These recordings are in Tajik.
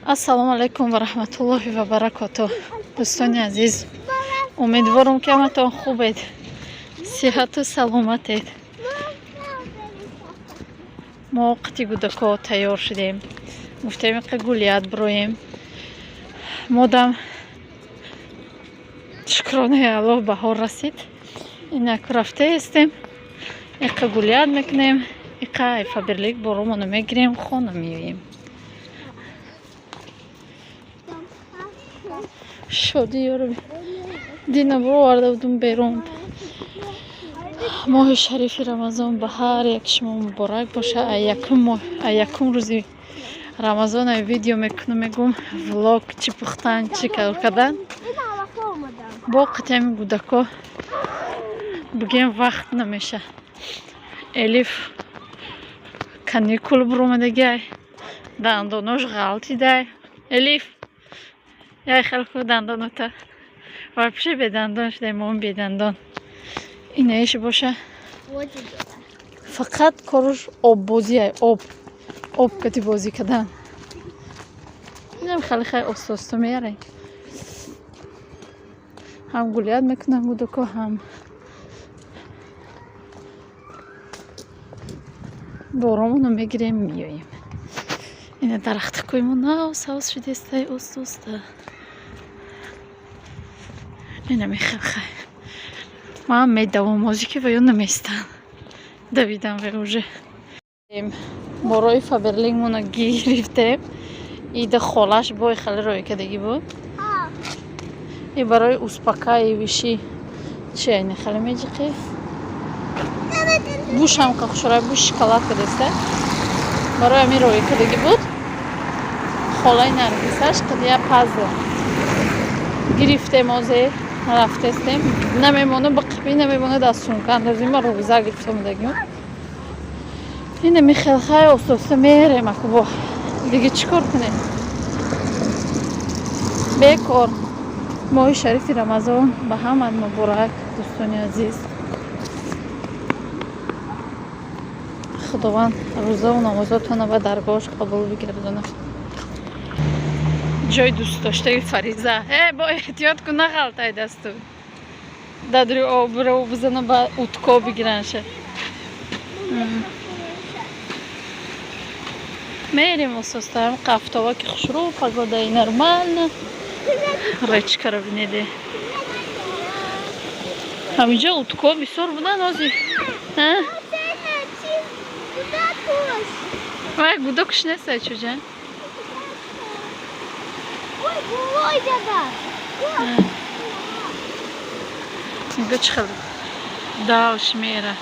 Ассалому алайкум ва раҳматуллоҳи ва баракотуҳ. Дӯстони азиз, умедворам, ки ҳаматон хубед, сиҳату саломатед. Мо қити гудако тайёр шудем, гуфтем, иқа гулять бироем. Модам, шукронаи Аллоҳ, баҳор расид. Инак рафтаестем, иқа гулять мекунем, иқа Фаберлик боромоно мегирем, хона меоем. Шодӣ ёро дина бироварда будум берун. Моҳи шарифи Рамазон ба ҳар як шумо муборак боша. А якум рӯзи Рамазон ай видео мекунам, мегум, влог, чӣ пухтан, чӣ кор кардан. Бо қитами гудако бигем, вақт намеша. Элиф каникул биромадагиай, дандонош ғалтидай. Элиф, яй хел ку дандонота, вообще бедандон шудаем, мом бедандон. Инаиш боша, фақат корш оббозиай, об об кати бозӣ кардан. Инам хеле хай оста-оста меярем, ҳам гулять мекунам гудако, ҳам боромоно мегирем, меоем. Ина дарахтакои мо нав сабз шудестай, оста оста. Ина мехелхай, ман медавом озӣ, ки ваё наместан давидам, ве уже борои Фаберликмона гирифтем. Ида холаш бой хеле роӣ кардагӣ буд и барои успокаивающий чи айни хеле меҷиқӣ, бушам ка хушрай, буш шоколад кадаста, барои ҳамин роӣ кардагӣ буд холаи Наргисаш. Қадия пазл гирифтем, озе рафтестем, намемона, ба қипи намемона, дар сумка андозим, ма рюкзак гирифта омадагим. Ина михелхай, оста-оста мерем. Аку бо дига чӣ кор кунем бекор? Моҳи шарифи Рамазон ба ҳамат муборак, дӯстони азиз. Худованд рӯзаву намозотона ба даргоҳаш қабул бигардонад. Ҷои дӯстдоштаи Фариза. Э, бо эҳтиёт кун, нағалтай дасту дадри обро бизана, ба утко бигиранша. Мерем ососта, қафтова ки хушрӯ, погода и нормально. Речкаро бинеде, ҳаминҷо утко бисёр будан ози. Вай, гудокш нестай, чуҷа? Нигоҳ, чӣ хел далш мера.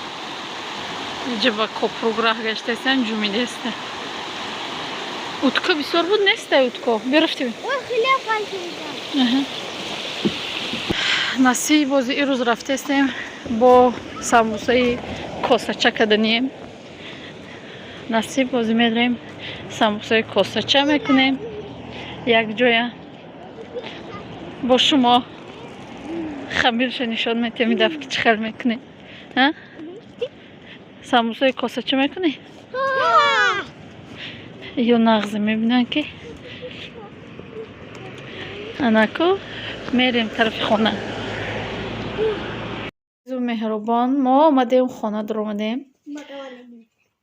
Иҷа ба копрук раҳ гаштаистан, ҷумидеста. Утка бисёр буд, нестай утко. Бирафтем. Насиб, бози ирӯз рафтестем, бо самбусаи косача каданием. Насиб, бози медрем, самбусаи косача мекунем якҷоя бо шумо. Хамирша нишон метиҳем ин дафъа, ки чӣ хел мекунем. Самбусаи косача мекунӣ ё нағзе мебинанд, ки анаку мерем тарафи хона. Меҳрубон, мо омадем, хона дуромадем,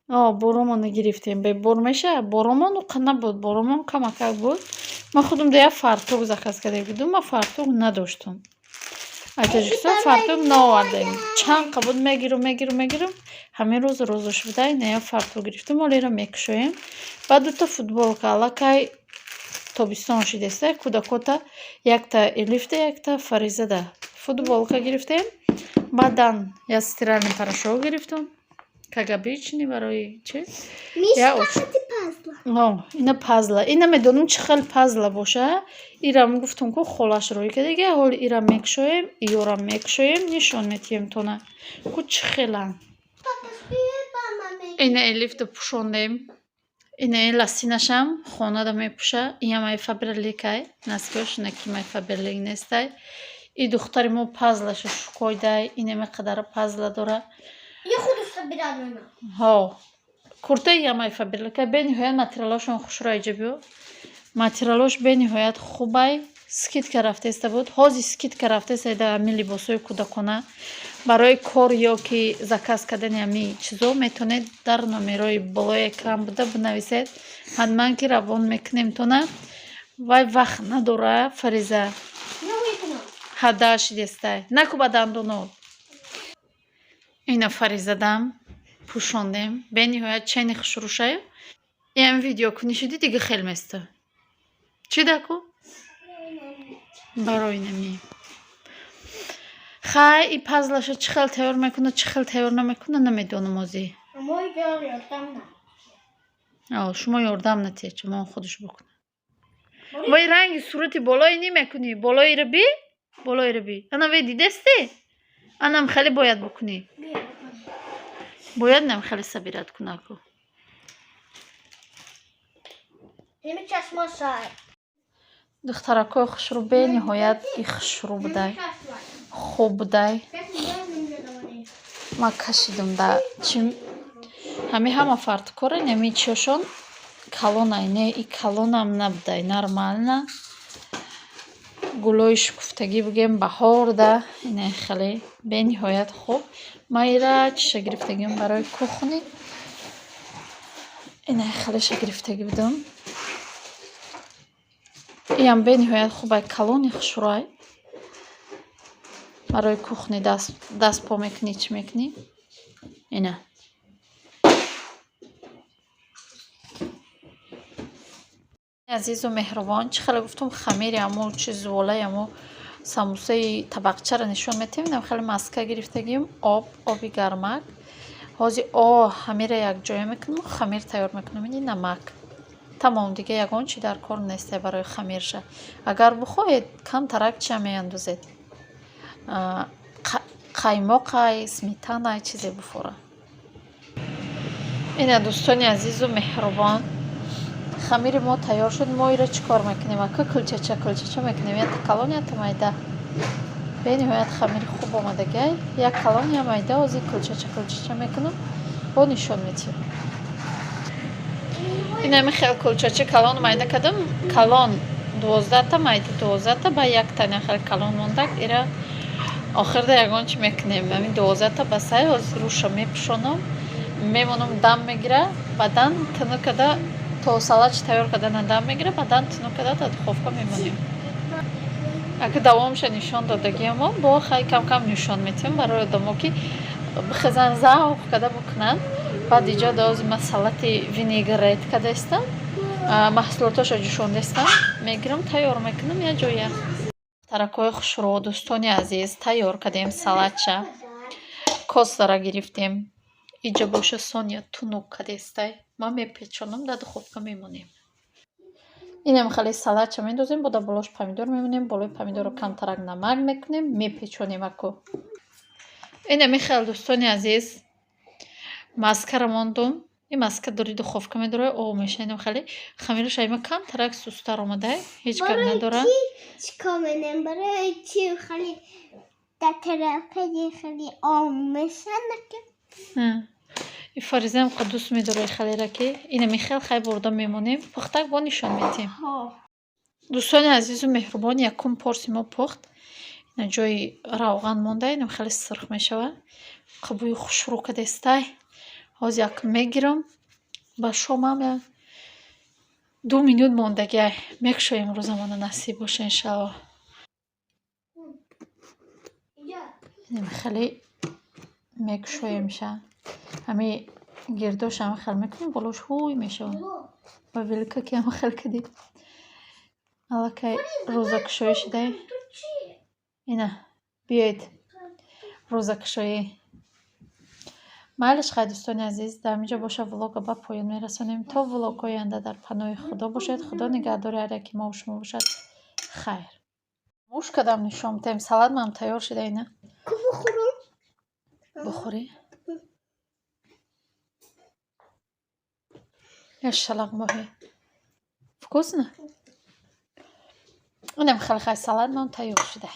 боромонро гирифтем. Бебор меша, боромон уқа набуд, боромон камакак буд. Ман худам да як фартук заказ карда будум, ман фартук надоштум. Аз Тоҷикистон фартук наовардем. Чанд қа буд, мегирум, мегирум, мегирум. Ҳамин рӯз рӯзош буда, ина як фартук гирифтум, ҳоло иро мекушоем. Баъд дута футболка, аллакай тобистон шидеста, кӯдакота, якта Элифда, якта Фаризада футболка гирифтем. Баъдан як стиральный порошок гирифтум, как обычный, барои чи. Ина пазла, ина медонам, чӣ хел пазла боша. Ирам гуфтум, ку холаш роӣ кардага, ҳоли ирам мекушоем, иёрам мекушоем, нишон метиҳем тона, ку чӣ хеланд. Ина Элифда пӯшондем. Ина ин ласинашам хонада мепӯша. Иам ай Фаберликай, носкиош наким ай Фаберлик нестай. И духтари мо пазлаша шукоидай, инаме қадар пазла дора. Ҳо, куртаи ямай Фаберлика, бениҳоят материалҳошон хушрӯ. Айҷабиё. Материалош бениҳоят хубай, скидка рафтеста буд. Ҳозир скидка рафтеста дар ҳамин либосҳои кӯдакона. Барои кор ё ки заказ кардани ҳамин чизо метавонед дар номерои болои экран буда бинависед. Ҳатман ки равон мекунем тона. Вай вақт надора, Фариза. Ҳада шидестай. Наку ба дандонот. Ина Фаризадам пӯшондем. Бениҳоят чени хушрӯшаю. Ин видео кунӣ шуди, дига хел места. Чӣ даку? Барои нами. Хай, и пазлаша чӣ хел тайёр мекунад, чӣ хел тайёр намекунад, намедонам озӣ. Шумо ёрдам натиҳед, чмо худаш бикунад. Вай ранги сурати болои намекунӣ. Болоиро би, болоиро би. Ана вай дидасти? Анам хеле бояд бикунӣ. Бояд нам хеле сабират кунаку. Духтаракҳои хушрӯ, бениҳоят и хушрӯ будай, хуб будай. Ман кашидам да чим ҳами ҳама фартукора нами чиёшон калонай, не, и калонам набудай, нормально. Гулои шукуфтагӣ бигем, баҳорда ина хеле бениҳоят хуб. Ман ира чиша гирифтагиам барои кухни. Ина хелеша гирифтагӣ будам. Иам бениҳоят хубай, калони хушрӯай. Барои кухни даст по мекунӣ, чӣ мекунӣ? Ина. Азизу меҳрубон, чӣ хеле гуфтум, хамири ҳамо чи зуволаи ҳамо самбусаи табақчаро нишон медиҳем. Инам хеле маска гирифтагием, об, оби гармак. Ҳозир о хамира якҷоя мекунам, хамир тайёр мекунам. Ини намак. Тамом, дига ягон чи дар кор несте барои хамирша. Агар бихоҳед, камтарак чия меандозед. Қаймоқай, сметанай, чизе бифора. Ина, дӯстони азизу меҳрубон, хамири мо тайёр шуд. Мо иро чӣ кор мекунем? Ака кулчача кулчача мекунем. Якта калон, якта майда. Бениҳоят хамири хуб омадагиай. Як калон, як майда, ҳозир кулчача кулчача мекунам, бо нишон медиҳем. Инами хел кулчача калон майда кардам. Калон 12та, майда 12та, ба якта ина хел калон мондак. Ира охирда ягон чӣ мекунем. Ҳамин 12та басай, ҳозир рӯша мепӯшонам, мемонам, дам мегира, баъдан тунук карда то салатш тайёр кардана дам мегира, баъдан тунук карда дар духовка мемонем. Ака давомша нишон додагиамо, бо хай кам кам нишон метиҳем барои одамо, ки бихезан, завқ карда бикунанд. Баъд иҷо дози ман салати винегрет кардаистам, маҳсулотошо ҷӯшондаистам, мегирам, тайёр мекунам як ҷоя. Духтаракҳои хушрӯ, дӯстони азиз, тайёр кардем салатша. Костара гирифтем. Иҷо боша Соня тунук кардестай. Ман мепечонам, дар духовка мемонем. Инам хеле салатша мендозем, бо дар болош помидор мемонем, болои помидорро камтарак намак мекунем, мепечонем аку. Инами хел, дӯстони азиз, маскара мондум. Ин маска дори духовка медорад, об меша. Инам хеле хамираш айма камтарак сустар омадай, ҳеҷ гап надорад. Чӣ кор менем? Барои чи хеле дар тарафаи хеле ом мешана ки? И Фаризаам қа дӯст медорад халера, ки инами хел хай бурда мемонем. Пухтак бо нишон медиҳем. Дӯстони азизу меҳрубон, якум порси мо пухт. Ина ҷои равған монда, инам хеле сирх мешавад. Қабӯи хушрӯ кадестай. Ҳозир як мегирам. Ба шомам як 2 минут мондагиай. Мекушоем, рӯзамона насиб боша, иншааллоҳ. Инам хеле мекушоемша. Ҳами гирдоша ҳам хел мекунем, болош ҳуй мешавад. Ба вилка ки ҳам хел кардӣ. Аллакай рӯзакушоӣ шудай. Ина биёед рӯзакушоӣ. Майлиш, хай, дӯстони азиз, дар ҳаминҷо боша влога ба поён мерасонем. То влогҳои оянда дар паноҳи Худо бошед. Худо нигаҳдори ҳар яки мову шумо бошад. Хайр. Муш кардам, нишон бидем. Салат мам тайёр шуда ина. Ку бихӯрам? Бихӯрӣ? Як шалақ моҳӣ. Вкусно? Инам хеле хай салат мам тайёр шуда.